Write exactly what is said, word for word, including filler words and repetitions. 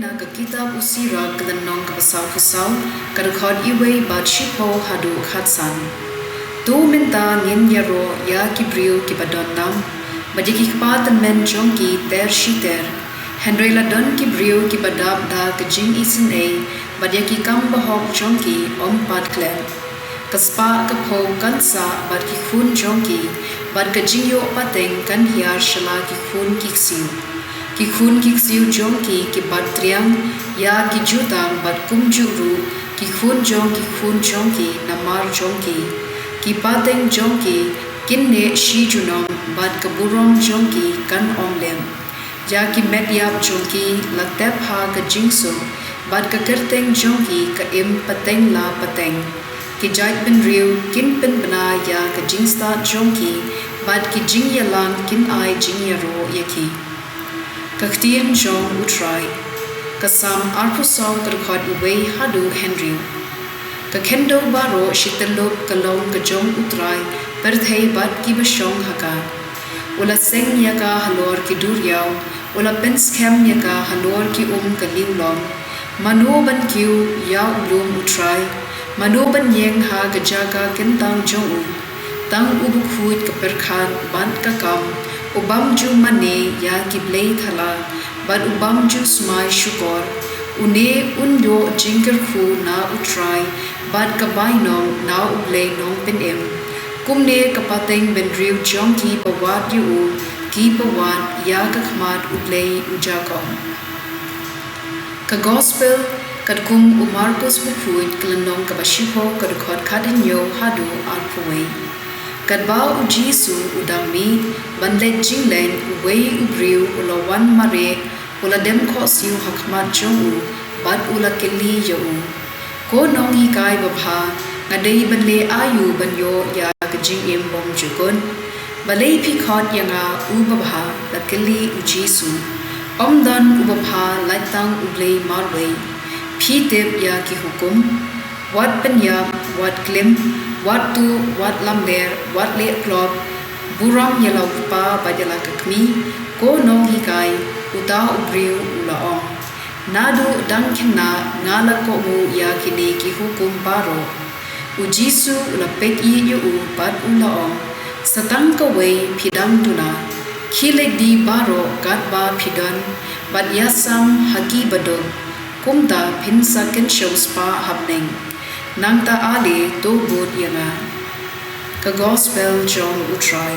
Na ka kitab u Sirak ka lynnong kaba sawphew saw, ka dkhot uwei bad shiphew haduh khatsan. To mynta ngin ïaroh ïa ki briew kiba donnam, bad ïa ki kpa tymmen jong ki ter shi ter. Hynrei la don ki briew kiba dap da ka jingisynei, bad ïa ki kam bahok jong ki ym pat klet. Ka spah ka phew kan sah bad ki khun jong ki, bad ka jingïoh pateng kan hiar sha la ki khun ki ksiew. Ki khun ki ksiew jong ki ki bat triang ïa ki jutang, bad kumjuh ruh ki khun jong ki khun jong ki namar jong ki. Ki pateng jong ki kin neh shi junom, bad ka burom jong ki kan ym lem. Ïa ki met ïap jong ki la tep ha ka jingsuk, bad ka kyrteng jong ki ka im pateng la pateng. Ki jaitbynriew kin pynbna ïa ka jingstad jong ki, bad ki jingïalang kin ai jingïaroh ïa ki. Ka ktien jong U Trai. Ka Salm arphew saw, ka dkhot uwei haduh hynriew. Ka khyndew baroh shi tyllup ka long ka jong U Trai, pyrthei bad kiba shong ha ka. U la seng ïa ka halor ki duriaw, u la pynskhem ïa ka halor ki um ka liewlong. Mano ban kiew ïa u lum U Trai? Mano ban ïeng ha ka jaka kyntang jong u? Tang u bakhuid ka pyrkhat bad ka kam, u bym ju mane ïa ki blei thala, bad u bym ju smai shukor. Une un ïoh jingkyrkhu na U Trai, bad ka bainong na U Blei Nongpynim. Kumne ka pateng bynriew jong ki ba wad ïa u, ki ba wad ïa ka khmat U Blei u Jakob. Ka Gospel katkum u Markos bakhuid, ka lynnong kaba shiphew, ka dkhot khathynñiew haduh arphew wei. Katba U Jisu u dang mih ban leit jingleit, uwei u briew u la wan mareh, u la dem khohsiew ha khmat jong u, bad u la kylli ïa u, Ko Nonghikai babha, nga dei ban leh aïu ban ïoh ïa ka jingim bymjukut? Balei phi khot ïa nga u babha? La kylli U Jisu. Ym don u babha, lait tang U Blei marwei. Phi tip ïa ki hukum: Wat pynïap, wat klim, wat tuh, wat lamler, wat leh klop, burom ïa la u kpa bad ïa la ka kmie. Ko Nonghikai, uta u briew u la ong. Naduh dang khynnah nga la kohnguh ïa kine ki hukum baroh. U Jisu u la peit ïa u bad u la ong, Sa tang kawei phi dang duna. Khie leit die baroh katba phi don, bad ïasam ha ki baduk, kumta phin sa kynshew spah ha bneng. Nangta ale to bud ïa nga. Ka Gospel jong U Trai.